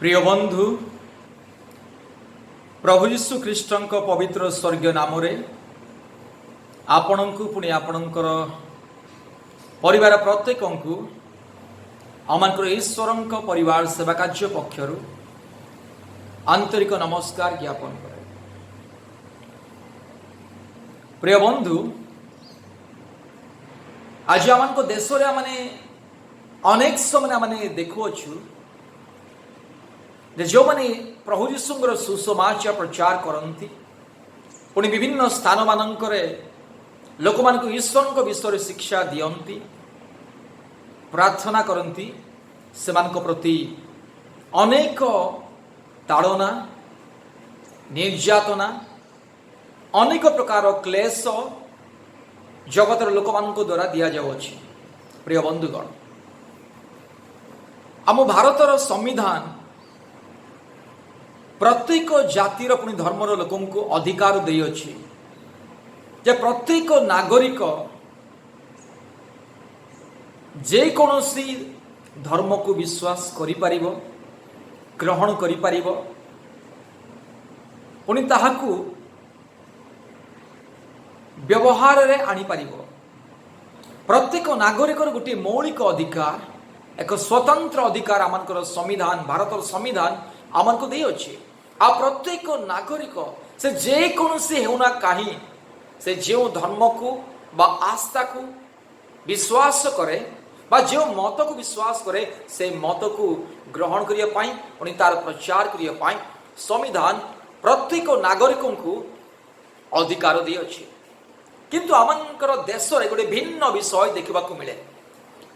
ପ୍ରିୟ ବନ୍ଧୁ, ପ୍ରଭୁ ଯୀଶୁ ଖ୍ରୀଷ୍ଟଙ୍କ ପବିତ୍ର ସ୍ୱର୍ଗୀୟ ନାମରେ ଆପଣଙ୍କୁ ପୁଣି ଆପଣଙ୍କର ପରିବାର ପ୍ରତ୍ୟେକଙ୍କୁ ଆମମାନଙ୍କର ଈଶ୍ୱରଙ୍କ ପରିବାର ସେବା କାର୍ଯ୍ୟ ପକ୍ଷରୁ ଆନ୍ତରିକ ନମସ୍କାର ଜ୍ଞାପନ କରେ। ପ୍ରିୟ ବନ୍ଧୁ, ଆଜି ଆମମାନଙ୍କ ଦେଶରେ ଆମେ ଅନେକ ସମୟରେ ଆମେ ଦେଖୁଅଛୁ ଯେ ଯେଉଁମାନେ ପ୍ରଭୁ ଯୀଶୁଙ୍କର ସୁସମାଚାର ପ୍ରଚାର କରନ୍ତି, ପୁଣି ବିଭିନ୍ନ ସ୍ଥାନମାନଙ୍କରେ ଲୋକମାନଙ୍କୁ ଈଶ୍ୱରଙ୍କ ବିଷୟରେ ଶିକ୍ଷା ଦିଅନ୍ତି, ପ୍ରାର୍ଥନା କରନ୍ତି, ସେମାନଙ୍କ ପ୍ରତି ଅନେକ ତାଡ଼ନା, ନିର୍ଯାତନା, ଅନେକ ପ୍ରକାର କ୍ଲେଶ ଜଗତର ଲୋକମାନଙ୍କ ଦ୍ୱାରା ଦିଆଯାଉଅଛି। ପ୍ରିୟ ବନ୍ଧୁଗଣ, ଆମ ଭାରତର ସମ୍ବିଧାନ ପ୍ରତ୍ୟେକ ଜାତିର ପୁଣି ଧର୍ମର ଲୋକଙ୍କୁ ଅଧିକାର ଦେଇଅଛି ଯେ ପ୍ରତ୍ୟେକ ନାଗରିକ ଯେକୌଣସି ଧର୍ମକୁ ବିଶ୍ୱାସ କରିପାରିବ, ଗ୍ରହଣ କରିପାରିବ, ପୁଣି ତାହାକୁ ବ୍ୟବହାରରେ ଆଣିପାରିବ। ପ୍ରତ୍ୟେକ ନାଗରିକର ଗୋଟିଏ ମୌଳିକ ଅଧିକାର, ଏକ ସ୍ୱତନ୍ତ୍ର ଅଧିକାର ଆମମାନଙ୍କର ସମ୍ବିଧାନ, ଭାରତର ସମ୍ବିଧାନ ଆମମାନଙ୍କୁ ଦେଇଅଛି। ଆଉ ପ୍ରତ୍ୟେକ ନାଗରିକ, ସେ ଯେକୌଣସି ହେଉନା କାହିଁ, ସେ ଯେଉଁ ଧର୍ମକୁ ବା ଆସ୍ଥାକୁ ବିଶ୍ୱାସ କରେ ବା ଯେଉଁ ମତକୁ ବିଶ୍ୱାସ କରେ, ସେ ମତକୁ ଗ୍ରହଣ କରିବା ପାଇଁ ପୁଣି ତାର ପ୍ରଚାର କରିବା ପାଇଁ ସମ୍ବିଧାନ ପ୍ରତ୍ୟେକ ନାଗରିକଙ୍କୁ ଅଧିକାର ଦେଇଅଛି। କିନ୍ତୁ ଆମମାନଙ୍କର ଦେଶରେ ଗୋଟେ ଭିନ୍ନ ବିଷୟ ଦେଖିବାକୁ ମିଳେ।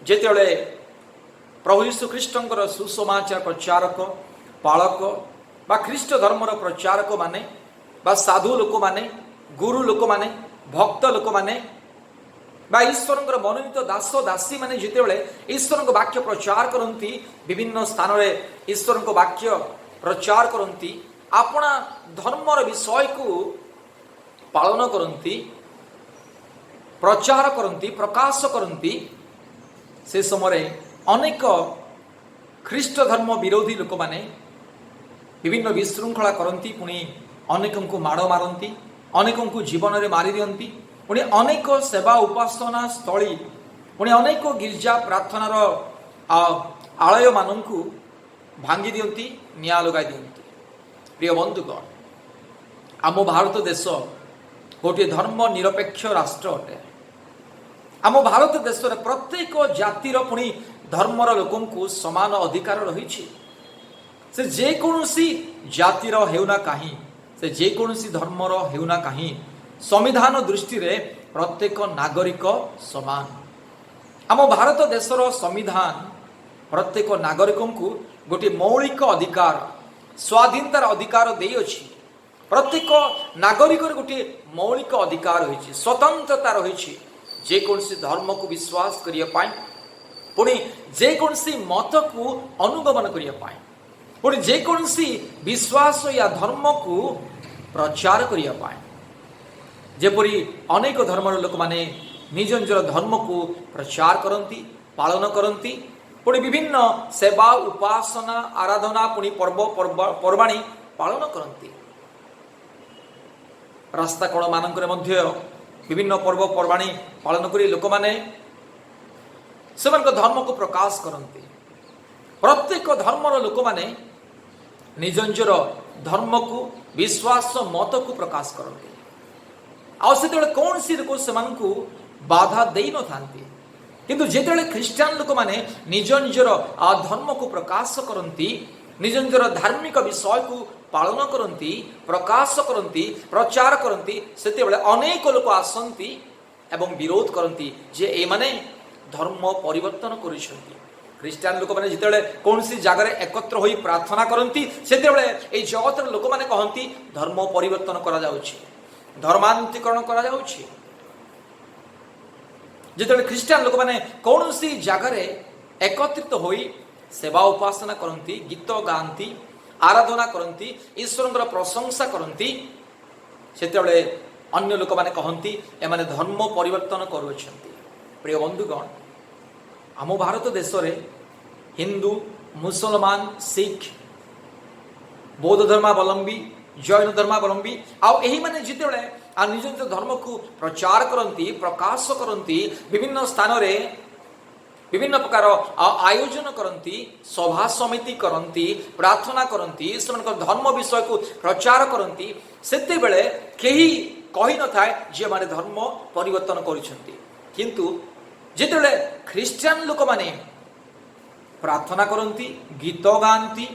ଯେତେବେଳେ ପ୍ରଭୁ ଯୀଶୁ ଖ୍ରୀଷ୍ଟଙ୍କର ସୁସମାଚାର ପ୍ରଚାରକ, ପାଳକ ବା ଖ୍ରୀଷ୍ଟ ଧର୍ମର ପ୍ରଚାରକମାନେ ବା ସାଧୁ ଲୋକମାନେ, ଗୁରୁ ଲୋକମାନେ, ଭକ୍ତ ଲୋକମାନେ ବା ଈଶ୍ୱରଙ୍କର ମନୋନୀତ ଦାସ ଦାସୀମାନେ ଯେତେବେଳେ ଈଶ୍ୱରଙ୍କ ବାକ୍ୟ ପ୍ରଚାର କରନ୍ତି, ବିଭିନ୍ନ ସ୍ଥାନରେ ଈଶ୍ୱରଙ୍କ ବାକ୍ୟ ପ୍ରଚାର କରନ୍ତି, ଆପଣା ଧର୍ମର ବିଷୟକୁ ପାଳନ କରନ୍ତି, ପ୍ରଚାର କରନ୍ତି, ପ୍ରକାଶ କରନ୍ତି, ସେ ସମୟରେ ଅନେକ ଖ୍ରୀଷ୍ଟ ଧର୍ମ ବିରୋଧୀ ଲୋକମାନେ ବିଭିନ୍ନ ବିଶୃଙ୍ଖଳା କରନ୍ତି, ପୁଣି ଅନେକଙ୍କୁ ମାଡ଼ ମାରନ୍ତି, ଅନେକଙ୍କୁ ଜୀବନରେ ମାରି ଦିଅନ୍ତି, ପୁଣି ଅନେକ ସେବା ଉପାସନା ସ୍ଥଳୀ, ପୁଣି ଅନେକ ଗିର୍ଜା ପ୍ରାର୍ଥନାର ଆଳୟମାନଙ୍କୁ ଭାଙ୍ଗି ଦିଅନ୍ତି, ନିଆଁ ଲଗାଇ ଦିଅନ୍ତି। ପ୍ରିୟ ବନ୍ଧୁଗଣ, ଆମ ଭାରତ ଦେଶ ଗୋଟିଏ ଧର୍ମ ନିରପେକ୍ଷ ରାଷ୍ଟ୍ର ଅଟେ। ଆମ ଭାରତ ଦେଶରେ ପ୍ରତ୍ୟେକ ଜାତିର ପୁଣି ଧର୍ମର ଲୋକଙ୍କୁ ସମାନ ଅଧିକାର ରହିଛି। ସେ ଯେକୌଣସି ଜାତିର ହେଉନା କାହିଁ, ସେ ଯେକୌଣସି ଧର୍ମର ହେଉନା କାହିଁ, ସମ୍ବିଧାନ ଦୃଷ୍ଟିରେ ପ୍ରତ୍ୟେକ ନାଗରିକ ସମାନ। ଆମ ଭାରତ ଦେଶର ସମ୍ବିଧାନ ପ୍ରତ୍ୟେକ ନାଗରିକଙ୍କୁ ଗୋଟିଏ ମୌଳିକ ଅଧିକାର, ସ୍ୱାଧୀନତାର ଅଧିକାର ଦେଇଅଛି। ପ୍ରତ୍ୟେକ ନାଗରିକର ଗୋଟିଏ ମୌଳିକ ଅଧିକାର ରହିଛି, ସ୍ୱତନ୍ତ୍ରତା ରହିଛି ଯେକୌଣସି ଧର୍ମକୁ ବିଶ୍ୱାସ କରିବା ପାଇଁ, ପୁଣି ଯେକୌଣସି ମତକୁ ଅନୁଗମନ କରିବା ପାଇଁ, ପୁଣି ଯେକୌଣସି ବିଶ୍ୱାସ ୟା ଧର୍ମକୁ ପ୍ରଚାର କରିବା ପାଇଁ। ଯେପରି ଅନେକ ଧର୍ମର ଲୋକମାନେ ନିଜ ନିଜର ଧର୍ମକୁ ପ୍ରଚାର କରନ୍ତି, ପାଳନ କରନ୍ତି, ପୁଣି ବିଭିନ୍ନ ସେବା, ଉପାସନା, ଆରାଧନା, ପୁଣି ପର୍ବ ପର୍ବାଣି ପାଳନ କରନ୍ତି। ରାସ୍ତା କଡ଼ ମାନଙ୍କରେ ମଧ୍ୟ ବିଭିନ୍ନ ପର୍ବପର୍ବାଣି ପାଳନ କରି ଲୋକମାନେ ସେମାନଙ୍କ ଧର୍ମକୁ ପ୍ରକାଶ କରନ୍ତି। ପ୍ରତ୍ୟେକ ଧର୍ମର ଲୋକମାନେ ନିଜ ନିଜର ଧର୍ମକୁ, ବିଶ୍ୱାସ, ମତକୁ ପ୍ରକାଶ କରନ୍ତି ଆଉ ସେତେବେଳେ କୌଣସି ଲୋକ ସେମାନଙ୍କୁ ବାଧା ଦେଇନଥାନ୍ତି। କିନ୍ତୁ ଯେତେବେଳେ ଖ୍ରୀଷ୍ଟିଆନ ଲୋକମାନେ ନିଜ ନିଜର ଧର୍ମକୁ ପ୍ରକାଶ କରନ୍ତି, ନିଜ ନିଜର ଧାର୍ମିକ ବିଷୟକୁ ପାଳନ କରନ୍ତି, ପ୍ରକାଶ କରନ୍ତି, ପ୍ରଚାର କରନ୍ତି, ସେତେବେଳେ ଅନେକ ଲୋକ ଆସନ୍ତି ଏବଂ ବିରୋଧ କରନ୍ତି ଯେ ଏମାନେ ଧର୍ମ ପରିବର୍ତ୍ତନ କରୁଛନ୍ତି। ଖ୍ରୀଷ୍ଟିଆନ ଲୋକମାନେ ଯେତେବେଳେ କୌଣସି ଜାଗାରେ ଏକତ୍ର ହୋଇ ପ୍ରାର୍ଥନା କରନ୍ତି, ସେତେବେଳେ ଏଇ ଜଗତର ଲୋକମାନେ କହନ୍ତି, ଧର୍ମ ପରିବର୍ତ୍ତନ କରାଯାଉଛି, ଧର୍ମାନ୍ତରୀକରଣ କରାଯାଉଛି। ଯେତେବେଳେ ଖ୍ରୀଷ୍ଟିଆନ ଲୋକମାନେ କୌଣସି ଜାଗାରେ ଏକତ୍ରିତ ହୋଇ ସେବା ଉପାସନା କରନ୍ତି, ଗୀତ ଗାଆନ୍ତି, ଆରାଧନା କରନ୍ତି, ଈଶ୍ୱରଙ୍କର ପ୍ରଶଂସା କରନ୍ତି, ସେତେବେଳେ ଅନ୍ୟ ଲୋକମାନେ କହନ୍ତି, ଏମାନେ ଧର୍ମ ପରିବର୍ତ୍ତନ କରୁଅଛନ୍ତି। ପ୍ରିୟ ବନ୍ଧୁଗଣ, ଆମ ଭାରତ ଦେଶରେ ହିନ୍ଦୁ, ମୁସଲମାନ, ଶିଖ ବୌଦ୍ଧ ଧର୍ମାବଲମ୍ବୀ, ଜୈନ ଧର୍ମାବଲମ୍ବୀ, ଆଉ ଏହିମାନେ ଯେତେବେଳେ ଆଉ ନିଜ ନିଜ ଧର୍ମକୁ ପ୍ରଚାର କରନ୍ତି, ପ୍ରକାଶ କରନ୍ତି, ବିଭିନ୍ନ ସ୍ଥାନରେ ବିଭିନ୍ନ ପ୍ରକାର ଆୟୋଜନ କରନ୍ତି, ସଭା ସମିତି କରନ୍ତି, ପ୍ରାର୍ଥନା କରନ୍ତି, ସେମାନଙ୍କର ଧର୍ମ ବିଷୟକୁ ପ୍ରଚାର କରନ୍ତି, ସେତେବେଳେ କେହି କହିନଥାଏ ଯେଉଁମାନେ ଧର୍ମ ପରିବର୍ତ୍ତନ କରୁଛନ୍ତି। କିନ୍ତୁ ଯେତେବେଳେ ଖ୍ରୀଷ୍ଟିଆନ ଲୋକମାନେ ପ୍ରାର୍ଥନା କରନ୍ତି, ଗୀତ ଗାଆନ୍ତି,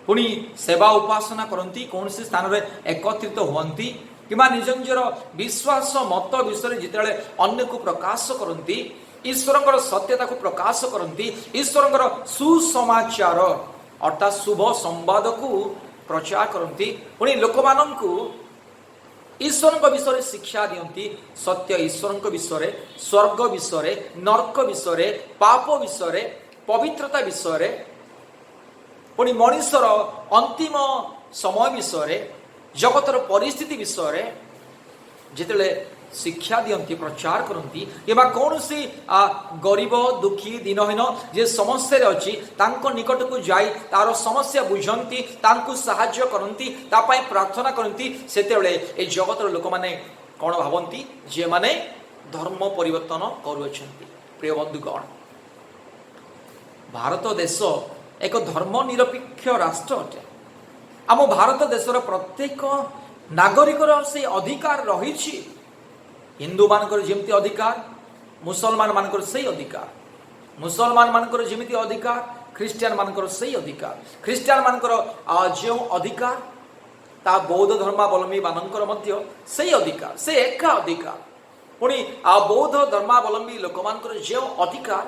ପୁଣି ସେବା ଉପାସନା କରନ୍ତି, କୌଣସି ସ୍ଥାନରେ ଏକତ୍ରିତ ହୁଅନ୍ତି କିମ୍ବା ନିଜ ନିଜର ବିଶ୍ୱାସ ମତ ବିଷୟରେ ଯେତେବେଳେ ଅନ୍ୟକୁ ପ୍ରକାଶ କରନ୍ତି, ଈଶ୍ୱରଙ୍କର ସତ୍ୟତାକୁ ପ୍ରକାଶ କରନ୍ତି, ଈଶ୍ୱରଙ୍କର ସୁସମାଚାର ଅର୍ଥାତ୍ ଶୁଭ ସମ୍ବାଦକୁ ପ୍ରଚାର କରନ୍ତି, ପୁଣି ଲୋକମାନଙ୍କୁ ଈଶ୍ୱରଙ୍କ ବିଷୟରେ ଶିକ୍ଷା ଦିଅନ୍ତି, ସତ୍ୟ ଈଶ୍ୱରଙ୍କ ବିଷୟରେ, ସ୍ୱର୍ଗ ବିଷୟରେ, ନର୍କ ବିଷୟରେ, ପାପ ବିଷୟରେ, ପବିତ୍ରତା ବିଷୟରେ, ପୁଣି ମଣିଷର ଅନ୍ତିମ ସମୟ ବିଷୟରେ, ଜଗତର ପରିସ୍ଥିତି ବିଷୟରେ ଯେତେବେଳେ ଶିକ୍ଷା ଦିଅନ୍ତି, ପ୍ରଚାର କରନ୍ତି, କିମ୍ବା କୌଣସି ଗରିବ, ଦୁଃଖୀ, ଦୀନହୀନ ଯେ ସମସ୍ୟାରେ ଅଛି, ତାଙ୍କ ନିକଟକୁ ଯାଇ ତାର ସମସ୍ୟା ବୁଝନ୍ତି, ତାଙ୍କୁ ସାହାଯ୍ୟ କରନ୍ତି, ତା ପାଇଁ ପ୍ରାର୍ଥନା କରନ୍ତି, ସେତେବେଳେ ଏ ଜଗତର ଲୋକମାନେ କ'ଣ ଭାବନ୍ତି? ଯେଉଁମାନେ ଧର୍ମ ପରିବର୍ତ୍ତନ କରୁଅଛନ୍ତି। ପ୍ରିୟ ବନ୍ଧୁଗଣ, ଭାରତ ଦେଶ ଏକ ଧର୍ମ ନିରପେକ୍ଷ ରାଷ୍ଟ୍ର ଅଟେ। ଆମ ଭାରତ ଦେଶର ପ୍ରତ୍ୟେକ ନାଗରିକର ସେ ଅଧିକାର ରହିଛି। ହିନ୍ଦୁମାନଙ୍କର ଯେମିତି ଅଧିକାର, ମୁସଲମାନ ମାନଙ୍କର ସେଇ ଅଧିକାର। ମୁସଲମାନ ମାନଙ୍କର ଯେମିତି ଅଧିକାର, ଖ୍ରୀଷ୍ଟିଆନ ମାନଙ୍କର ସେଇ ଅଧିକାର। ଖ୍ରୀଷ୍ଟିଆନ ମାନଙ୍କର ଯେଉଁ ଅଧିକାର, ତା ବୌଦ୍ଧ ଧର୍ମାବଲମ୍ବୀ ମାନଙ୍କର ମଧ୍ୟ ସେଇ ଅଧିକାର, ସେ ଏକା ଅଧିକାର। ପୁଣି ବୌଦ୍ଧ ଧର୍ମାବଲମ୍ବୀ ଲୋକମାନଙ୍କର ଯେଉଁ ଅଧିକାର,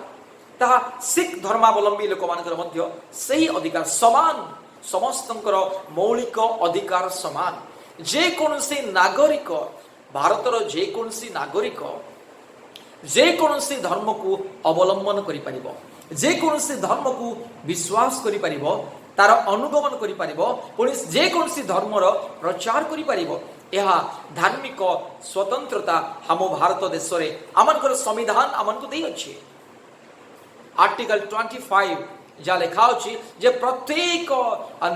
ତାହା ଶିଖ ଧର୍ମାବଲମ୍ବୀ ଲୋକମାନଙ୍କର ମଧ୍ୟ ସେହି ଅଧିକାର ସମାନ। ସମସ୍ତଙ୍କର ମୌଳିକ ଅଧିକାର ସମାନ। ଯେକୌଣସି ନାଗରିକ, ଭାରତର ଯେକୌଣସି ନାଗରିକ ଯେକୌଣସି ଧର୍ମକୁ ଅବଲମ୍ବନ କରିପାରିବ, ଯେକୌଣସି ଧର୍ମକୁ ବିଶ୍ୱାସ କରିପାରିବ, ତାର ଅନୁଗମନ କରିପାରିବ, ପୁଣି ଯେକୌଣସି ଧର୍ମର ପ୍ରଚାର କରିପାରିବ। ଏହା ଧାର୍ମିକ ସ୍ୱତନ୍ତ୍ରତା ଆମ ଭାରତ ଦେଶରେ ଆମମାନଙ୍କର ସମ୍ବିଧାନ ଆମମାନଙ୍କୁ ଦେଇଅଛି। ଆର୍ଟିକଲ 25 ଯାହା ଲେଖା ଅଛି ଯେ ପ୍ରତ୍ୟେକ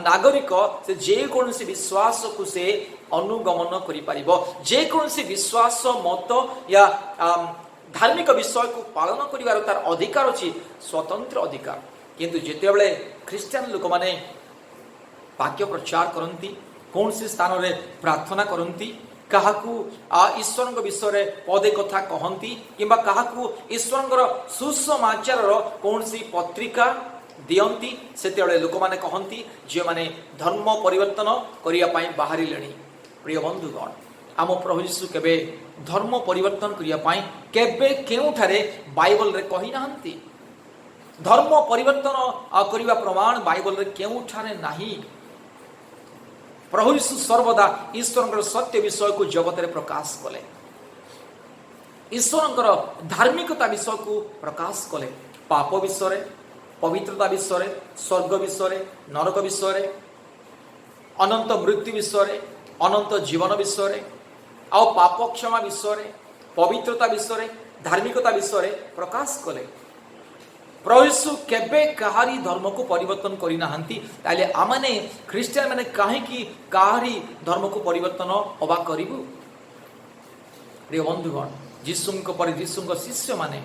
ନାଗରିକ ସେ ଯେକୌଣସି ବିଶ୍ୱାସକୁ ସେ ଅନୁଗମନ କରିପାରିବ, ଯେକୌଣସି ବିଶ୍ୱାସ, ମତ ୟା ଧାର୍ମିକ ବିଷୟକୁ ପାଳନ କରିବାର ତାର ଅଧିକାର ଅଛି, ସ୍ୱତନ୍ତ୍ର ଅଧିକାର। କିନ୍ତୁ ଯେତେବେଳେ ଖ୍ରୀଷ୍ଟିଆନ ଲୋକମାନେ ବାକ୍ୟ ପ୍ରଚାର କରନ୍ତି, କୌଣସି ସ୍ଥାନରେ ପ୍ରାର୍ଥନା କରନ୍ତି, କାହାକୁ ଈଶ୍ୱରଙ୍କ ବିଷୟରେ ପଦେ କଥା କହନ୍ତି କିମ୍ବା କାହାକୁ ଈଶ୍ୱରଙ୍କର ସୁସମାଚାରର କୌଣସି ପତ୍ରିକା ଦିଅନ୍ତି, ସେତେବେଳେ ଲୋକମାନେ କହନ୍ତି ଯେଉଁମାନେ ଧର୍ମ ପରିବର୍ତ୍ତନ କରିବା ପାଇଁ ବାହାରିଲେଣି। ପ୍ରିୟ ବନ୍ଧୁଗଣ, ଆମ ପ୍ରଭୁ ଯୀଶୁ କେବେ ଧର୍ମ ପରିବର୍ତ୍ତନ କରିବା ପାଇଁ କେବେ କେଉଁଠାରେ ବାଇବଲରେ କହିନାହାନ୍ତି। ଧର୍ମ ପରିବର୍ତ୍ତନ କରିବା ପ୍ରମାଣ ବାଇବଲରେ କେଉଁଠାରେ ନାହିଁ। ପ୍ରଭୁ ଯୀଶୁ ସର୍ବଦା ଈଶ୍ୱରଙ୍କର ସତ୍ୟ ବିଷୟକୁ ଜଗତରେ ପ୍ରକାଶ କଲେ, ଈଶ୍ୱରଙ୍କର ଧାର୍ମିକତା ବିଷୟକୁ ପ୍ରକାଶ କଲେ, ପାପ ବିଷୟରେ, ପବିତ୍ରତା ବିଷୟରେ, ସ୍ୱର୍ଗ ବିଷୟରେ, ନରକ ବିଷୟରେ, ଅନନ୍ତ ମୃତ୍ୟୁ ବିଷୟରେ, ଅନନ୍ତ ଜୀବନ ବିଷୟରେ, ଆଉ ପାପ କ୍ଷମା ବିଷୟରେ, ପବିତ୍ରତା ବିଷୟରେ, ଧାର୍ମିକତା ବିଷୟରେ ପ୍ରକାଶ କଲେ। ପ୍ରଭୁ ଯୀଶୁ କେବେ କାହାରି ଧର୍ମକୁ ପରିବର୍ତ୍ତନ କରିନାହାନ୍ତି। ତାହେଲେ ଆମମାନେ ଖ୍ରୀଷ୍ଟିଆନ ମାନେ କାହିଁକି କାହାରି ଧର୍ମକୁ ପରିବର୍ତ୍ତନ ଅବା କରିବୁ? ପ୍ରିୟ ବନ୍ଧୁଗଣ, ଯୀଶୁଙ୍କ ପରି ଯୀଶୁଙ୍କ ଶିଷ୍ୟମାନେ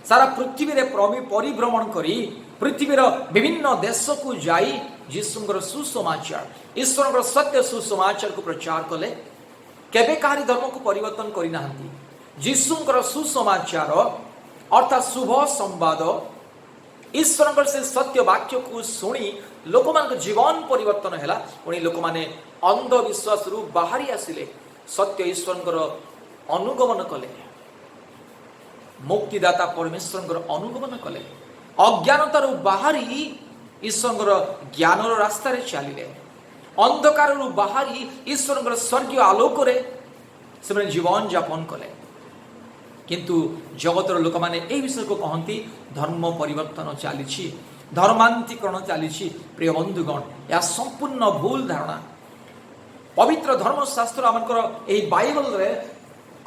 ସାରା ପୃଥିବୀରେ ପରିଭ୍ରମଣ କରି, ପୃଥିବୀର ବିଭିନ୍ନ ଦେଶକୁ ଯାଇ ଯୀଶୁଙ୍କର ସୁସମାଚାର, ଈଶ୍ୱରଙ୍କର ସତ୍ୟ ସୁସମାଚାରକୁ ପ୍ରଚାର କଲେ। କେବେ କାହାରି ଧର୍ମକୁ ପରିବର୍ତ୍ତନ କରିନାହାନ୍ତି। ଯୀଶୁଙ୍କର ସୁସମାଚାର ଅର୍ଥାତ୍ ଶୁଭ ସମ୍ବାଦ, ଈଶ୍ୱରଙ୍କର ସେ ସତ୍ୟ ବାକ୍ୟକୁ ଶୁଣି ଲୋକମାନଙ୍କ ଜୀବନ ପରିବର୍ତ୍ତନ ହେଲା। ପୁଣି ଲୋକମାନେ ଅନ୍ଧବିଶ୍ୱାସରୁ ବାହାରି ଆସିଲେ, ସତ୍ୟ ଈଶ୍ୱରଙ୍କର ଅନୁଗମନ କଲେ, ମୁକ୍ତିଦାତା ପରମେଶ୍ୱରଙ୍କର ଅନୁଗମନ କଲେ, ଅଜ୍ଞାନତାରୁ ବାହାରି ଈଶ୍ୱରଙ୍କର ଜ୍ଞାନର ରାସ୍ତାରେ ଚାଲିଲେ, ଅନ୍ଧକାରରୁ ବାହାରି ଈଶ୍ୱରଙ୍କର ସ୍ୱର୍ଗୀୟ ଆଲୋକରେ ସେମାନେ ଜୀବନ ଯାପନ କଲେ। କିନ୍ତୁ ଜଗତର ଲୋକମାନେ ଏହି ବିଷୟକୁ କହନ୍ତି, ଧର୍ମ ପରିବର୍ତ୍ତନ ଚାଲିଛି, ଧର୍ମାନ୍ତରୀକରଣ ଚାଲିଛି। ପ୍ରିୟ ବନ୍ଧୁଗଣ, ଏହା ସମ୍ପୂର୍ଣ୍ଣ ଭୁଲ ଧାରଣା। ପବିତ୍ର ଧର୍ମଶାସ୍ତ୍ର ଆମଙ୍କର ଏହି ବାଇବଲରେ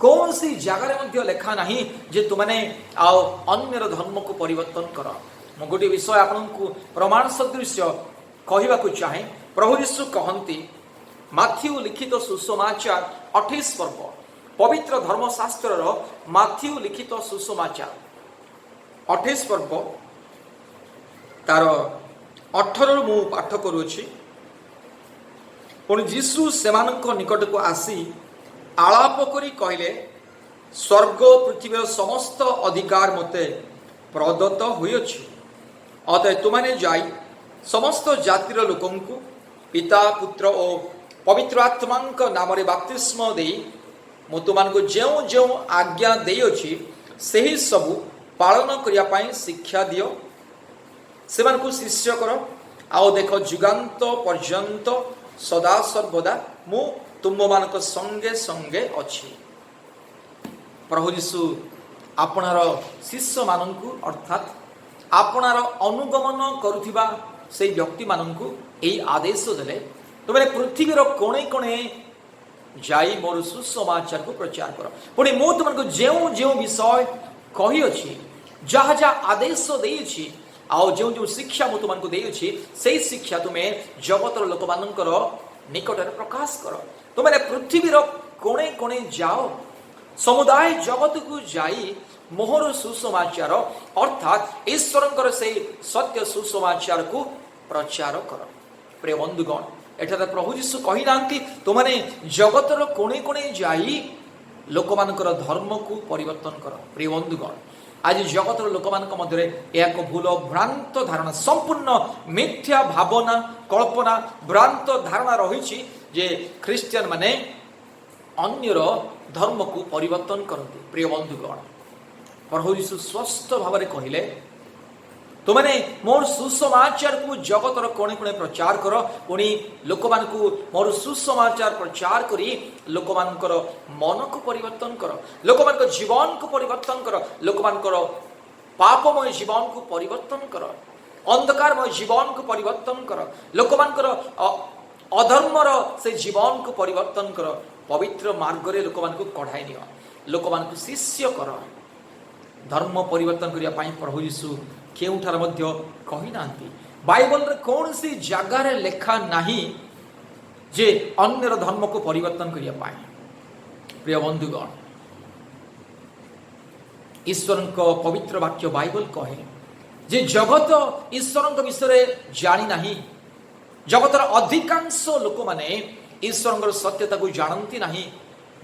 କୌଣସି ଜାଗାରେ ମଧ୍ୟ ଲେଖା ନାହିଁ ଯେ ତୁମେମାନେ ଆଉ ଅନ୍ୟର ଧର୍ମକୁ ପରିବର୍ତ୍ତନ କର। ମୁଁ ଗୋଟିଏ ବିଷୟ ଆପଣଙ୍କୁ ପ୍ରମାଣ ସଦୃଶ୍ୟ କହିବାକୁ ଚାହେଁ। ପ୍ରଭୁ ଯୀଶୁ କହନ୍ତି, ମାଥିଉ ଲିଖିତ ସୁସମାଚାର 28 ପର୍ବ, ପବିତ୍ର ଧର୍ମଶାସ୍ତ୍ରର ମାଥିଉ ଲିଖିତ ସୁସମାଚାର 28 ପର୍ବ, ତାର 18ରୁ ମୁଁ ପାଠ କରୁଅଛି। ପୁଣି ଯୀଶୁ ସେମାନଙ୍କ ନିକଟକୁ ଆସି ଆଳାପ କରି କହିଲେ, "ସ୍ୱର୍ଗ ଓ ପୃଥିବୀର ସମସ୍ତ ଅଧିକାର ମୋତେ ପ୍ରଦତ୍ତ ହୋଇଅଛି। ଅତଏବ ତୁମେମାନେ ଯାଇ ସମସ୍ତ ଜାତିର ଲୋକଙ୍କୁ ପିତା, ପୁତ୍ର ଓ ପବିତ୍ର ଆତ୍ମାଙ୍କ ନାମରେ ବାପ୍ତିସ୍ମ ଦେଇ ମୁଁ ତୁମମାନଙ୍କୁ ଯେଉଁ ଯେଉଁ ଆଜ୍ଞା ଦେଇଅଛି, ସେହି ସବୁ ପାଳନ କରିବା ପାଇଁ ଶିକ୍ଷା ଦିଅ। ସେମାନଙ୍କୁ ଶିଷ୍ୟ କର। ଆଉ ଦେଖ, ଯୁଗାନ୍ତ ପର୍ଯ୍ୟନ୍ତ ସଦା ସର୍ବଦା ମୁଁ ତୁମ୍ଭମାନଙ୍କ ସଙ୍ଗେ ସଙ୍ଗେ ଅଛି।" ପ୍ରଭୁ ଯୀଶୁ ଆପଣାର ଶିଷ୍ୟମାନଙ୍କୁ, ଅର୍ଥାତ୍ ଆପଣାର ଅନୁଗମନ କରୁଥିବା ସେଇ ବ୍ୟକ୍ତିମାନଙ୍କୁ ଏହି ଆଦେଶ ଦେଲେ, ତୁମେ ପୃଥିବୀର କୋଣେ କୋଣେ ଯାଇ ମୋର ସୁସମାଚାରକୁ ପ୍ରଚାର କର। ପୁଣି ମୁଁ ତୁମକୁ ଯେଉଁ ଯେଉଁ ବିଷୟ କହିଅଛି, ଯାହା ଯାହା ଆଦେଶ ଦେଇଛି ଆଉ ଯେଉଁ ଯେଉଁ ଶିକ୍ଷା ମୁଁ ତୁମମାନଙ୍କୁ ଦେଇଅଛି, ସେଇ ଶିକ୍ଷା ତୁମେ ଜଗତର ଲୋକମାନଙ୍କର ନିକଟରେ ପ୍ରକାଶ କର। ତୁମେ ପୃଥିବୀର କୋଣେ କୋଣେ ଯାଅ, ସମୁଦାୟ ଜଗତକୁ ଯାଇ ମୋହର ସୁସମାଚାର, ଅର୍ଥାତ୍ ଈଶ୍ୱରଙ୍କର ସେଇ ସତ୍ୟ ସୁସମାଚାରକୁ ପ୍ରଚାର କର। ପ୍ରିୟ ବନ୍ଧୁଗଣ, ଏଠାରେ ପ୍ରଭୁ ଯୀଶୁ କହିନାହାନ୍ତି, ତୁମେମାନେ ଜଗତର କୋଣେ କୋଣେ ଯାଇ ଲୋକମାନଙ୍କର ଧର୍ମକୁ ପରିବର୍ତ୍ତନ କର। ପ୍ରିୟ ବନ୍ଧୁଗଣ, ଆଜି ଜଗତର ଲୋକମାନଙ୍କ ମଧ୍ୟରେ ଏହା ଏକ ଭୁଲ ଭ୍ରାନ୍ତ ଧାରଣା, ସମ୍ପୂର୍ଣ୍ଣ ମିଥ୍ୟା ଭାବନା, କଳ୍ପନା, ଭ୍ରାନ୍ତ ଧାରଣା ରହିଛି ଯେ ଖ୍ରୀଷ୍ଟିଆନ ମାନେ ଅନ୍ୟର ଧର୍ମକୁ ପରିବର୍ତ୍ତନ କରନ୍ତି। ପ୍ରିୟ ବନ୍ଧୁଗଣ, ପ୍ରଭୁ ଯୀଶୁ ସ୍ପଷ୍ଟ ଭାବରେ କହିଲେ, ତୁମେମାନେ ମୋର ସୁସମାଚାରକୁ ଜଗତର କୋଣେ କୋଣେ ପ୍ରଚାର କର। ପୁଣି ଲୋକମାନଙ୍କୁ ମୋର ସୁସମାଚାର ପ୍ରଚାର କରି ଲୋକମାନଙ୍କର ମନକୁ ପରିବର୍ତ୍ତନ କର, ଲୋକମାନଙ୍କ ଜୀବନକୁ ପରିବର୍ତ୍ତନ କର, ଲୋକମାନଙ୍କର ପାପମୟ ଜୀବନକୁ ପରିବର୍ତ୍ତନ କର, ଅନ୍ଧକାରମୟ ଜୀବନକୁ ପରିବର୍ତ୍ତନ କର, ଲୋକମାନଙ୍କର ଅଧର୍ମର ସେ ଜୀବନକୁ ପରିବର୍ତ୍ତନ କର, ପବିତ୍ର ମାର୍ଗରେ ଲୋକମାନଙ୍କୁ କଢ଼ାଇ ନିଅ, ଲୋକମାନଙ୍କୁ ଶିଷ୍ୟ କର। ଧର୍ମ ପରିବର୍ତ୍ତନ କରିବା ପାଇଁ ପ୍ରଭୁ ଯୀଶୁ କେଉଁଠାରେ ମଧ୍ୟ କହିନାହାନ୍ତି। ବାଇବଲରେ କୌଣସି ଜାଗାରେ ଲେଖା ନାହିଁ ଯେ ଅନ୍ୟର ଧର୍ମକୁ ପରିବର୍ତ୍ତନ କରିବା ପାଇଁ। ପ୍ରିୟ ବନ୍ଧୁଗଣ, ଈଶ୍ୱରଙ୍କ ପବିତ୍ର ବାକ୍ୟ ବାଇବଲ କହେ ଯେ ଜଗତ ଈଶ୍ୱରଙ୍କ ବିଷୟରେ ଜାଣି ନାହିଁ। ଜଗତର ଅଧିକାଂଶ ଲୋକମାନେ ଈଶ୍ୱରଙ୍କର ସତ୍ୟତାକୁ ଜାଣନ୍ତି ନାହିଁ।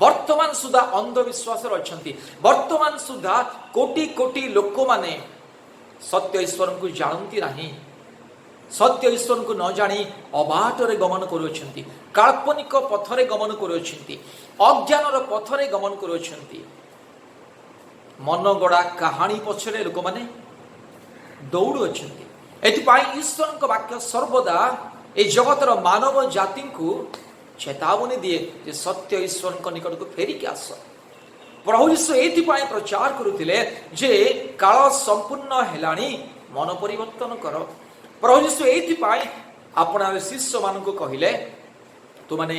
ବର୍ତ୍ତମାନ ସୁଦ୍ଧା ଅନ୍ଧବିଶ୍ୱାସରେ ଅଛନ୍ତି। ବର୍ତ୍ତମାନ ସୁଦ୍ଧା କୋଟି କୋଟି ଲୋକମାନେ ସତ୍ୟ ଈଶ୍ୱରଙ୍କୁ ଜାଣନ୍ତି ନାହିଁ। ସତ୍ୟ ଈଶ୍ୱରଙ୍କୁ ନ ଜାଣି ଅବାଟରେ ଗମନ କରୁଅଛନ୍ତି, କାଳ୍ପନିକ ପଥରେ ଗମନ କରୁଅଛନ୍ତି, ଅଜ୍ଞାନର ପଥରେ ଗମନ କରୁଅଛନ୍ତି। ମନଗଢ଼ା କାହାଣୀ ପଛରେ ଲୋକମାନେ ଦୌଡ଼ୁଅଛନ୍ତି। ଏଥିପାଇଁ ଈଶ୍ୱରଙ୍କ ବାକ୍ୟ ସର୍ବଦା ଏ ଜଗତର ମାନବ ଜାତିଙ୍କୁ ଚେତାବନୀ ଦିଏ ଯେ ସତ୍ୟ ଈଶ୍ୱରଙ୍କ ନିକଟକୁ ଫେରିକି ଆସ। ପ୍ରଭୁ ଯୀଶୁ ଏଇଥିପାଇଁ ପ୍ରଚାର କରୁଥିଲେ ଯେ କାଳ ସମ୍ପୂର୍ଣ୍ଣ ହେଲାଣି, ମନ ପରିବର୍ତ୍ତନ କର। ପ୍ରଭୁ ଯୀଶୁ ଏଇଥିପାଇଁ ଆପଣାର ଶିଷ୍ୟମାନଙ୍କୁ କହିଲେ, ତୁମେମାନେ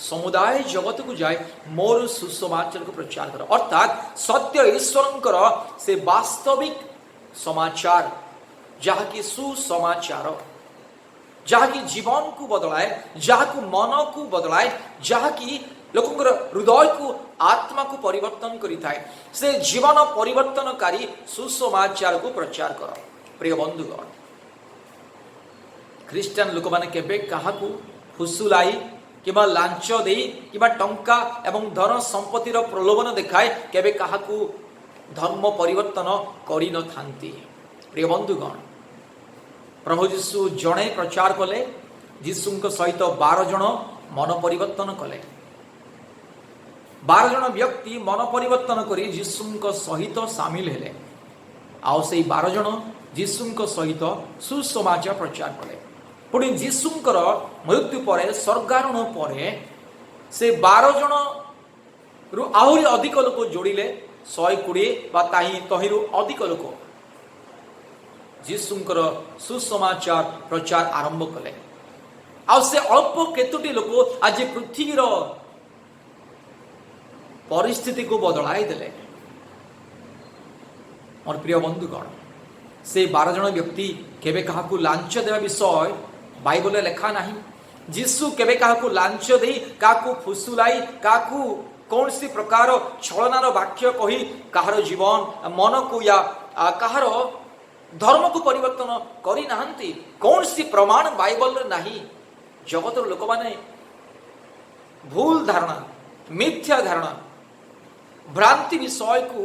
ସମୁଦାୟ ଜଗତକୁ ଯାଇ ମୋର ସୁସମାଚାରକୁ ପ୍ରଚାର କର। ଅର୍ଥାତ୍ ସତ୍ୟ ଈଶ୍ୱରଙ୍କର ସେ ବାସ୍ତବିକ ସମାଚାର, ଯାହାକି ସୁସମାଚାର, ଯାହାକି ଜୀବନକୁ ବଦଳାଏ, ଯାହାକୁ ମନକୁ ବଦଳାଏ, ଯାହାକି ଲୋକଙ୍କର ହୃଦୟକୁ, ଆତ୍ମାକୁ ପରିବର୍ତ୍ତନ କରିଥାଏ, ସେ ଜୀବନ ପରିବର୍ତ୍ତନକାରୀ ସୁସମାଚାରକୁ ପ୍ରଚାର କର। ପ୍ରିୟ ବନ୍ଧୁଗଣ, ଖ୍ରୀଷ୍ଟିଆନ ଲୋକମାନେ କେବେ କାହାକୁ ଫୁସୁଲାଇ କିମ୍ବା ଲାଞ୍ଚ ଦେଇ କିମ୍ବା ଟଙ୍କା ଏବଂ ଧନ ସମ୍ପତ୍ତିର ପ୍ରଲୋଭନ ଦେଖାଇ କେବେ କାହାକୁ ଧର୍ମ ପରିବର୍ତ୍ତନ କରିନଥାନ୍ତି। ପ୍ରିୟ ବନ୍ଧୁଗଣ, ପ୍ରଭୁ ଯୀଶୁ ଜଣେ ପ୍ରଚାର କଲେ, ଯୀଶୁଙ୍କ ସହିତ 12 ଜଣ ମନ ପରିବର୍ତ୍ତନ କଲେ। 12 ଜଣ ବ୍ୟକ୍ତି ମନ ପରିବର୍ତ୍ତନ କରି ଯୀଶୁଙ୍କ ସହିତ ସାମିଲ ହେଲେ। ଆଉ ସେଇ 12 ଜଣ ଯୀଶୁଙ୍କ ସହିତ ସୁସମାଚାର ପ୍ରଚାର କଲେ। ପୁଣି ଯୀଶୁଙ୍କର ମୃତ୍ୟୁ ପରେ, ସ୍ୱର୍ଗାରୋହଣ ପରେ ସେ 12 ଜଣରୁ ଆହୁରି ଅଧିକ ଲୋକ ଯୋଡ଼ିଲେ। 120 ବା ତହିଁରୁ ଅଧିକ ଲୋକ ଯୀଶୁଙ୍କର ସୁସମାଚାର ପ୍ରଚାର ଆରମ୍ଭ କଲେ। ଆଉ ସେ ଅଳ୍ପ କେତୋଟି ଲୋକ ଆଜି ପୃଥିବୀର ପରିସ୍ଥିତିକୁ ବଦଳାଇ ଦେଲେ। ମୋର ପ୍ରିୟ ବନ୍ଧୁଗଣ, ସେ 12 ଜଣ ବ୍ୟକ୍ତି କେବେ କାହାକୁ ଲାଞ୍ଚ ଦେବା ବିଷୟ ବାଇବଲରେ ଲେଖା ନାହିଁ। ଯୀଶୁ କେବେ କାହାକୁ ଲାଞ୍ଚ ଦେଇ, କାହାକୁ ଫୁସୁଲାଇ, କାହାକୁ କୌଣସି ପ୍ରକାର ଛଳନାର ବାକ୍ୟ କହି କାହାର ଜୀବନ ମନକୁ ୟା କାହାର ଧର୍ମକୁ ପରିବର୍ତ୍ତନ କରିନାହାନ୍ତି। କୌଣସି ପ୍ରମାଣ ବାଇବଲରେ ନାହିଁ। ଜଗତର ଲୋକମାନେ ଭୁଲ ଧାରଣା, ମିଥ୍ୟା ଧାରଣା, ଭ୍ରାନ୍ତି ବିଷୟକୁ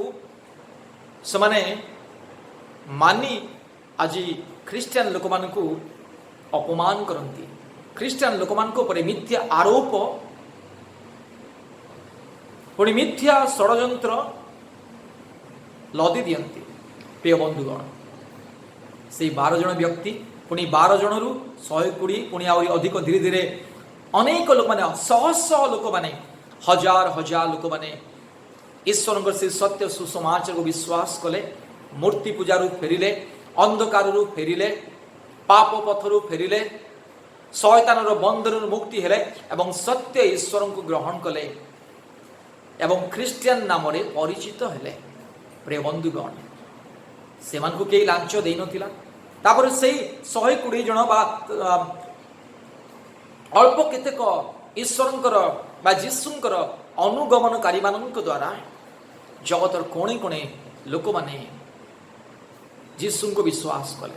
ସେମାନେ ମାନି ଆଜି ଖ୍ରୀଷ୍ଟିଆନ ଲୋକମାନଙ୍କୁ ଅପମାନ କରନ୍ତି। ଖ୍ରୀଷ୍ଟିଆନ ଲୋକମାନଙ୍କ ଉପରେ ମିଥ୍ୟା ଆରୋପ, ପୁଣି ମିଥ୍ୟା ଷଡ଼ଯନ୍ତ୍ର ଲଦି ଦିଅନ୍ତି। ପ୍ରିୟ ବନ୍ଧୁଗଣ, ସେଇ 12 ଜଣ ବ୍ୟକ୍ତି, ପୁଣି 12 ଜଣରୁ 120, ପୁଣି ଆହୁରି ଅଧିକ, ଧୀରେ ଧୀରେ ଅନେକ ଲୋକମାନେ, ଶହ ଶହ ଲୋକମାନେ, ହଜାର ହଜାର ଲୋକମାନେ ଈଶ୍ୱରଙ୍କର ସେ ସତ୍ୟ ସୁସମାଚାରକୁ ବିଶ୍ୱାସ କଲେ। ମୂର୍ତ୍ତି ପୂଜାରୁ ଫେରିଲେ, ଅନ୍ଧକାରରୁ ଫେରିଲେ, ପାପ ପଥରୁ ଫେରିଲେ, ଶୟତାନର ବନ୍ଧନରୁ ମୁକ୍ତି ହେଲେ ଏବଂ ସତ୍ୟ ଈଶ୍ୱରଙ୍କୁ ଗ୍ରହଣ କଲେ ଏବଂ ଖ୍ରୀଷ୍ଟିଆନ ନାମରେ ପରିଚିତ ହେଲେ। ପ୍ରିୟ ବନ୍ଧୁଗଣ, ସେମାନଙ୍କୁ କେହି ଲାଞ୍ଚ ଦେଇନଥିଲା। ତାପରେ ସେଇ 120 ଜଣ ବା ଅଳ୍ପ କେତେକ ଈଶ୍ୱରଙ୍କର ବା ଯୀଶୁଙ୍କର ଅନୁଗମନକାରୀମାନଙ୍କ ଦ୍ୱାରା ଜଗତର କୋଣେ କୋଣେ ଲୋକମାନେ ଯୀଶୁଙ୍କୁ ବିଶ୍ୱାସ କଲେ।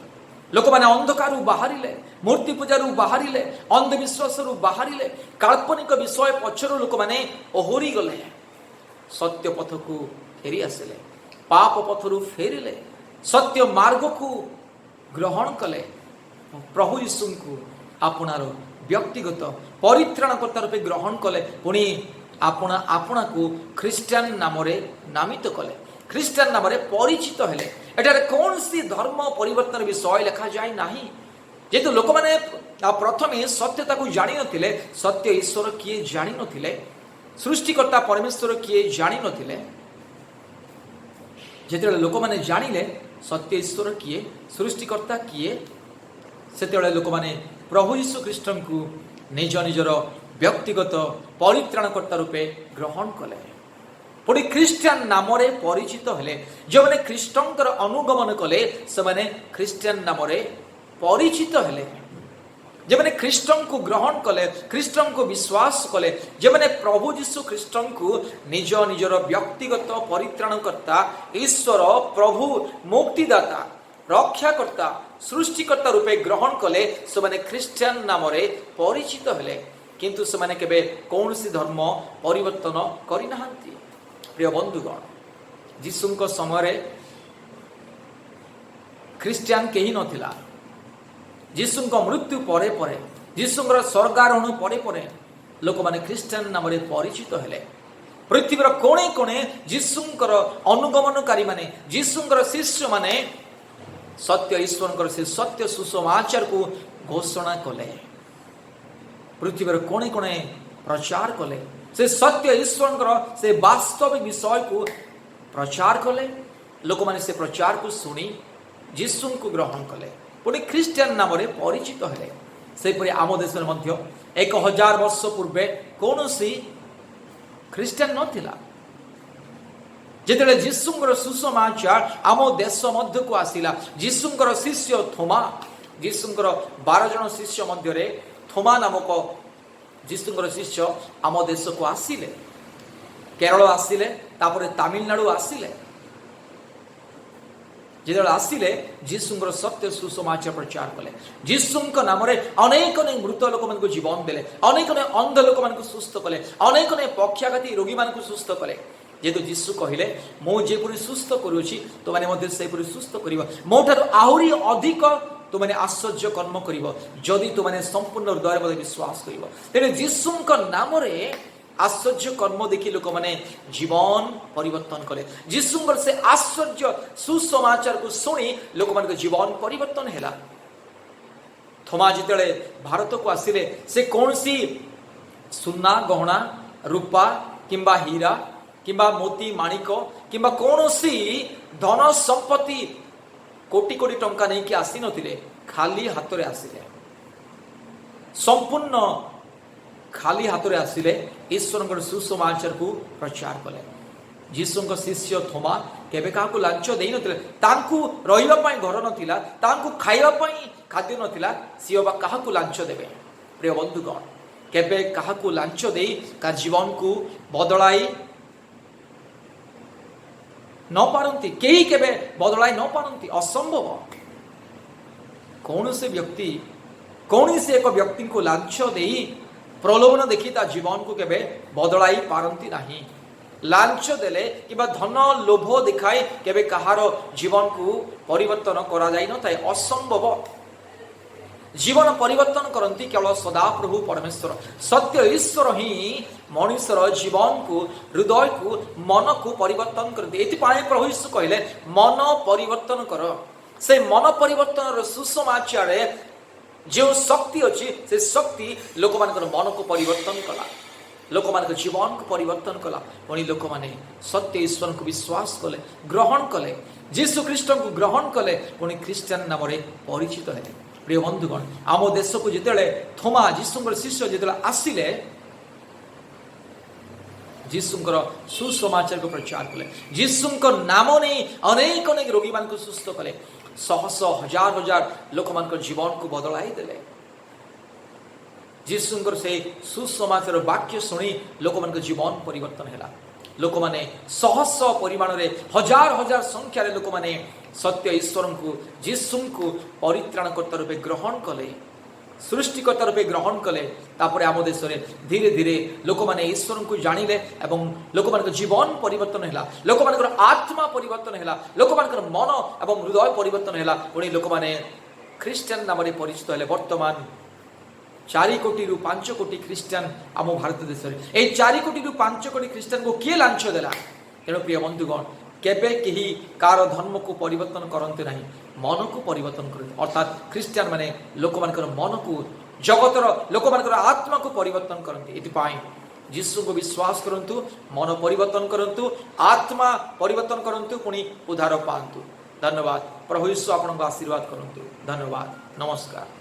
ଲୋକମାନେ ଅନ୍ଧକାରରୁ ବାହାରିଲେ, ମୂର୍ତ୍ତି ପୂଜାରୁ ବାହାରିଲେ, ଅନ୍ଧବିଶ୍ୱାସରୁ ବାହାରିଲେ, କାଳ୍ପନିକ ବିଷୟ ପଛରୁ ଲୋକମାନେ ଓହରି ଗଲେ, ସତ୍ୟ ପଥକୁ ଫେରି ଆସିଲେ, ପାପ ପଥରୁ ଫେରିଲେ, ସତ୍ୟ ମାର୍ଗକୁ ଗ୍ରହଣ କଲେ, ପ୍ରଭୁ ଯୀଶୁଙ୍କୁ ଆପଣାର ବ୍ୟକ୍ତିଗତ ପରିତ୍ରାଣକର୍ତ୍ତା ରୂପେ ଗ୍ରହଣ କଲେ। ପୁଣି ଆପଣା ଆପଣାକୁ ଖ୍ରୀଷ୍ଟିଆନ ନାମରେ ନାମିତ କଲେ, ଖ୍ରୀଷ୍ଟିଆନ ନାମରେ ପରିଚିତ ହେଲେ। ଏଠାରେ କୌଣସି ଧର୍ମ ପରିବର୍ତ୍ତନ ବିଷୟ ଲେଖାଯାଏ ନାହିଁ। ଯେହେତୁ ଲୋକମାନେ ପ୍ରଥମେ ସତ୍ୟତାକୁ ଜାଣିନଥିଲେ, ସତ୍ୟ ଈଶ୍ୱର କିଏ ଜାଣିନଥିଲେ, ସୃଷ୍ଟିକର୍ତ୍ତା ପରମେଶ୍ୱର କିଏ ଜାଣିନଥିଲେ, ଯେତେବେଳେ ଲୋକମାନେ ଜାଣିଲେ ସତ୍ୟ ଈଶ୍ୱର କିଏ, ସୃଷ୍ଟିକର୍ତ୍ତା କିଏ, ସେତେବେଳେ ଲୋକମାନେ ପ୍ରଭୁ ଯୀଶୁ ଖ୍ରୀଷ୍ଟଙ୍କୁ ନିଜ ନିଜର ବ୍ୟକ୍ତିଗତ ପରିତ୍ରାଣକର୍ତ୍ତା ରୂପେ ଗ୍ରହଣ କଲେ, ପୁଣି ଖ୍ରୀଷ୍ଟିଆନ ନାମରେ ପରିଚିତ ହେଲେ। ଯେଉଁମାନେ ଖ୍ରୀଷ୍ଟଙ୍କର ଅନୁଗମନ କଲେ, ସେମାନେ ଖ୍ରୀଷ୍ଟିଆନ ନାମରେ ପରିଚିତ ହେଲେ। ଯେଉଁମାନେ ଖ୍ରୀଷ୍ଟଙ୍କୁ ଗ୍ରହଣ କଲେ, ଖ୍ରୀଷ୍ଟଙ୍କୁ ବିଶ୍ୱାସ କଲେ, ଯେଉଁମାନେ ପ୍ରଭୁ ଯୀଶୁ ଖ୍ରୀଷ୍ଟଙ୍କୁ ନିଜ ନିଜର ବ୍ୟକ୍ତିଗତ ପରିତ୍ରାଣକର୍ତ୍ତା, ଈଶ୍ୱର, ପ୍ରଭୁ, ମୁକ୍ତିଦାତା, ରକ୍ଷାକର୍ତ୍ତା, ସୃଷ୍ଟିକର୍ତ୍ତା ରୂପେ ଗ୍ରହଣ କଲେ, ସେମାନେ ଖ୍ରୀଷ୍ଟିଆନ ନାମରେ ପରିଚିତ ହେଲେ। କିନ୍ତୁ ସେମାନେ କେବେ କୌଣସି ଧର୍ମ ପରିବର୍ତ୍ତନ କରିନାହାନ୍ତି। ପ୍ରିୟ ବନ୍ଧୁଗଣ, ଯୀଶୁଙ୍କ ସମୟରେ ଖ୍ରୀଷ୍ଟିଆନ କେହି ନଥିଲା। ଯୀଶୁଙ୍କ ମୃତ୍ୟୁ ପରେ ପରେ, ଯୀଶୁଙ୍କର ସ୍ୱର୍ଗାରୋହଣ ପରେ ପରେ ଲୋକମାନେ ଖ୍ରୀଷ୍ଟିଆନ ନାମରେ ପରିଚିତ ହେଲେ। ପୃଥିବୀର କୋଣେ କୋଣେ ଯୀଶୁଙ୍କର ଅନୁଗମନକାରୀମାନେ, ଯୀଶୁଙ୍କର ଶିଷ୍ୟମାନେ ସତ୍ୟ ଈଶ୍ୱରଙ୍କର ସେ ସତ୍ୟ ସୁସମାଚାରକୁ ଘୋଷଣା କଲେ, ପୃଥିବୀର କୋଣେ କୋଣେ ପ୍ରଚାର କଲେ। ସେ ସତ୍ୟ ଈଶ୍ୱରଙ୍କର ସେ ବାସ୍ତବିକ ବିଷୟକୁ ପ୍ରଚାର କଲେ। ଲୋକମାନେ ସେ ପ୍ରଚାରକୁ ଶୁଣି ଯୀଶୁଙ୍କୁ ଗ୍ରହଣ କଲେ, ପୁଣି ଖ୍ରୀଷ୍ଟିଆନ ନାମରେ ପରିଚିତ ହେଲେ। ସେହିପରି ଆମ ଦେଶରେ ମଧ୍ୟ 1000 ବର୍ଷ ପୂର୍ବେ କୌଣସି ଖ୍ରୀଷ୍ଟିଆନ ନଥିଲା। ଯେତେବେଳେ ଯୀଶୁଙ୍କର ସୁସମାଚାର ଆମ ଦେଶ ମଧ୍ୟକୁ ଆସିଲା, ଯୀଶୁଙ୍କର ଶିଷ୍ୟ ଥୋମା, ଯୀଶୁଙ୍କର 12 ଜଣ ଶିଷ୍ୟ ମଧ୍ୟରେ ଥୋମା ନାମକ ଯୀଶୁଙ୍କର ଶିଷ୍ୟ ଆମ ଦେଶକୁ ଆସିଲେ। କେରଳ ଆସିଲେ, ତାପରେ ତାମିଲନାଡୁ ଆସିଲେ। ଯେତେବେଳେ ଆସିଲେ, ଯୀଶୁଙ୍କର ସତ୍ୟ ସୁସମାଚାର ପ୍ରଚାର କଲେ। ଯୀଶୁଙ୍କ ନାମରେ ଅନେକ ଅନେକ ମୃତ ଲୋକମାନଙ୍କୁ ଜୀବନ ଦେଲେ, ଅନେକ ଅନେକ ଅନ୍ଧ ଲୋକମାନଙ୍କୁ ସୁସ୍ଥ କଲେ, ଅନେକ ଅନେକ ପକ୍ଷାଘାତୀ ରୋଗୀମାନଙ୍କୁ ସୁସ୍ଥ କଲେ। ଯେହେତୁ ଯୀଶୁ କହିଲେ, ମୁଁ ଯେପରି ସୁସ୍ଥ କରୁଅଛି, ତୁମେମାନେ ମଧ୍ୟ ସେହିପରି ସୁସ୍ଥ କରିବ, ମୋ ଠାରୁ ଆହୁରି ଅଧିକ ତୁମେମାନେ ଆଶ୍ଚର୍ଯ୍ୟ କର୍ମ କରିବ, ଯଦି ତୁମେମାନେ ସମ୍ପୂର୍ଣ୍ଣ ହୃଦୟରେ ମୋତେ ବିଶ୍ୱାସ କରିବ। ତେଣୁ ଯୀଶୁଙ୍କ ନାମରେ ଆଶ୍ଚର୍ଯ୍ୟ କର୍ମ ଦେଖି ଲୋକମାନେ ଜୀବନ ପରିବର୍ତ୍ତନ କଲେ। ଯୀଶୁଙ୍କର ସେ ଆଶ୍ଚର୍ଯ୍ୟ ସୁସମାଚାରକୁ ଶୁଣି ଲୋକମାନଙ୍କ ଜୀବନ ପରିବର୍ତ୍ତନ ହେଲା। ଥୋମା ଯେତେବେଳେ ଭାରତକୁ ଆସିଲେ, ସେ କୌଣସି ସୁନା ଗହଣା, ରୂପା କିମ୍ବା ହୀରା କିମ୍ବା ମୋତି ମାଣିକ କିମ୍ବା କୌଣସି ଧନ ସମ୍ପତ୍ତି, କୋଟି କୋଟି ଟଙ୍କା ନେଇକି ଆସିନଥିଲେ। ଖାଲି ହାତରେ ଆସିଲେ, ସମ୍ପୂର୍ଣ୍ଣ ଖାଲି ହାତରେ ଆସିଲେ, ଈଶ୍ୱରଙ୍କର ସୁସମାଚାରକୁ ପ୍ରଚାର କଲେ। ଯୀଶୁଙ୍କ ଶିଷ୍ୟ ଥୋମା କେବେ କାହାକୁ ଲାଞ୍ଚ ଦେଇନଥିଲେ। ତାଙ୍କୁ ରହିବା ପାଇଁ ଘର ନଥିଲା, ତାଙ୍କୁ ଖାଇବା ପାଇଁ ଖାଦ୍ୟ ନଥିଲା, ସିଏ ବା କାହାକୁ ଲାଞ୍ଚ ଦେବେ? ପ୍ରିୟ ବନ୍ଧୁଗଣ, କେବେ କାହାକୁ ଲାଞ୍ଚ ଦେଇ କା ଜୀବନକୁ ବଦଳାଇ ନ ପାରନ୍ତି। କେହି କେବେ ବଦଳାଇ ନ ପାରନ୍ତି, ଅସମ୍ଭବ। କୌଣସି ବ୍ୟକ୍ତି କୌଣସି ଏକ ବ୍ୟକ୍ତିଙ୍କୁ ଲାଞ୍ଚ ଦେଇ, ପ୍ରଲୋଭନ ଦେଖି ତା ଜୀବନକୁ କେବେ ବଦଳାଇ ପାରନ୍ତି ନାହିଁ। ଲାଞ୍ଚ ଦେଲେ କିମ୍ବା ଧନ ଲୋଭ ଦେଖାଇ କେବେ କାହାର ଜୀବନକୁ ପରିବର୍ତ୍ତନ କରାଯାଇ ନଥାଏ, ଅସମ୍ଭବ। ଜୀବନ ପରିବର୍ତ୍ତନ କରନ୍ତି କେବଳ ସଦାପ୍ରଭୁ ପରମେଶ୍ୱର। ସତ୍ୟ ଈଶ୍ୱର ହିଁ ମଣିଷର ଜୀବନକୁ, ହୃଦୟକୁ, ମନକୁ ପରିବର୍ତ୍ତନ କରନ୍ତି। ଏଥିପାଇଁ ପ୍ରଭୁ ଯୀଶୁ କହିଲେ, ମନ ପରିବର୍ତ୍ତନ କର। ସେ ମନ ପରିବର୍ତ୍ତନର ସୁସମାଚାରରେ ଯେଉଁ ଶକ୍ତି ଅଛି, ସେ ଶକ୍ତି ଲୋକମାନଙ୍କର ମନକୁ ପରିବର୍ତ୍ତନ କଲା, ଲୋକମାନଙ୍କ ଜୀବନକୁ ପରିବର୍ତ୍ତନ କଲା। ପୁଣି ଲୋକମାନେ ସତ୍ୟ ଈଶ୍ୱରଙ୍କୁ ବିଶ୍ୱାସ କଲେ, ଗ୍ରହଣ କଲେ, ଯୀଶୁ ଖ୍ରୀଷ୍ଟଙ୍କୁ ଗ୍ରହଣ କଲେ, ପୁଣି ଖ୍ରୀଷ୍ଟିଆନ ନାମରେ ପରିଚିତ ହେଲେ। ପ୍ରିୟ ବନ୍ଧୁଗଣ, ଆମ ଦେଶକୁ ଯେତେବେଳେ ଥୋମା, ଯୀଶୁଙ୍କର ଶିଷ୍ୟ ଯେତେବେଳେ ଆସିଲେ, ଯୀଶୁଙ୍କର ସୁସମାଚାରକୁ ପ୍ରଚାର କଲେ, ଯୀଶୁଙ୍କ ନାମ ନେଇ ଅନେକ ଅନେକ ରୋଗୀମାନଙ୍କୁ ସୁସ୍ଥ କଲେ, ଶହ ଶହ ହଜାର ହଜାର ଲୋକମାନଙ୍କ ଜୀବନକୁ ବଦଳାଇ ଦେଲେ। ଯୀଶୁଙ୍କର ସେ ସୁସମାଚାର ବାକ୍ୟ ଶୁଣି ଲୋକମାନଙ୍କ ଜୀବନ ପରିବର୍ତ୍ତନ ହେଲା। ଲୋକମାନେ ଶହ ଶହ ପରିମାଣରେ, ହଜାର ହଜାର ସଂଖ୍ୟାରେ ଲୋକମାନେ ସତ୍ୟ ଈଶ୍ୱରଙ୍କୁ, ଯୀଶୁଙ୍କୁ ପରିତ୍ରାଣକର୍ତ୍ତା ରୂପେ ଗ୍ରହଣ କଲେ, ସୃଷ୍ଟିକର୍ତ୍ତା ରୂପେ ଗ୍ରହଣ କଲେ। ତାପରେ ଆମ ଦେଶରେ ଧୀରେ ଧୀରେ ଲୋକମାନେ ଈଶ୍ୱରଙ୍କୁ ଜାଣିଲେ ଏବଂ ଲୋକମାନଙ୍କ ଜୀବନ ପରିବର୍ତ୍ତନ ହେଲା, ଲୋକମାନଙ୍କର ଆତ୍ମା ପରିବର୍ତ୍ତନ ହେଲା, ଲୋକମାନଙ୍କର ମନ ଏବଂ ହୃଦୟ ପରିବର୍ତ୍ତନ ହେଲା। ପୁଣି ଲୋକମାନେ ଖ୍ରୀଷ୍ଟିଆନ ନାମରେ ପରିଚିତ ହେଲେ। ବର୍ତ୍ତମାନ 4 କୋଟିରୁ 5 କୋଟି ଖ୍ରୀଷ୍ଟିଆନ ଆମ ଭାରତ ଦେଶରେ। ଏଇ 4 କୋଟିରୁ 5 କୋଟି ଖ୍ରୀଷ୍ଟିଆନକୁ କିଏ ଲାଞ୍ଚ ଦେଲା? ତେଣୁ ପ୍ରିୟ ବନ୍ଧୁଗଣ, କେବେ କେହି କାହାର ଧର୍ମକୁ ପରିବର୍ତ୍ତନ କରନ୍ତି ନାହିଁ, ମନକୁ ପରିବର୍ତ୍ତନ କରନ୍ତି। ଅର୍ଥାତ୍ ଖ୍ରୀଷ୍ଟିଆନ ମାନେ ଲୋକମାନଙ୍କର ମନକୁ, ଜଗତର ଲୋକମାନଙ୍କର ଆତ୍ମାକୁ ପରିବର୍ତ୍ତନ କରନ୍ତି। ଏଥିପାଇଁ ଯୀଶୁଙ୍କୁ ବିଶ୍ୱାସ କରନ୍ତୁ, ମନ ପରିବର୍ତ୍ତନ କରନ୍ତୁ, ଆତ୍ମା ପରିବର୍ତ୍ତନ କରନ୍ତୁ, ପୁଣି ଉଦ୍ଧାର ପାଆନ୍ତୁ। ଧନ୍ୟବାଦ। ପ୍ରଭୁ ଯୀଶୁ ଆପଣଙ୍କୁ ଆଶୀର୍ବାଦ କରନ୍ତୁ। ଧନ୍ୟବାଦ, ନମସ୍କାର।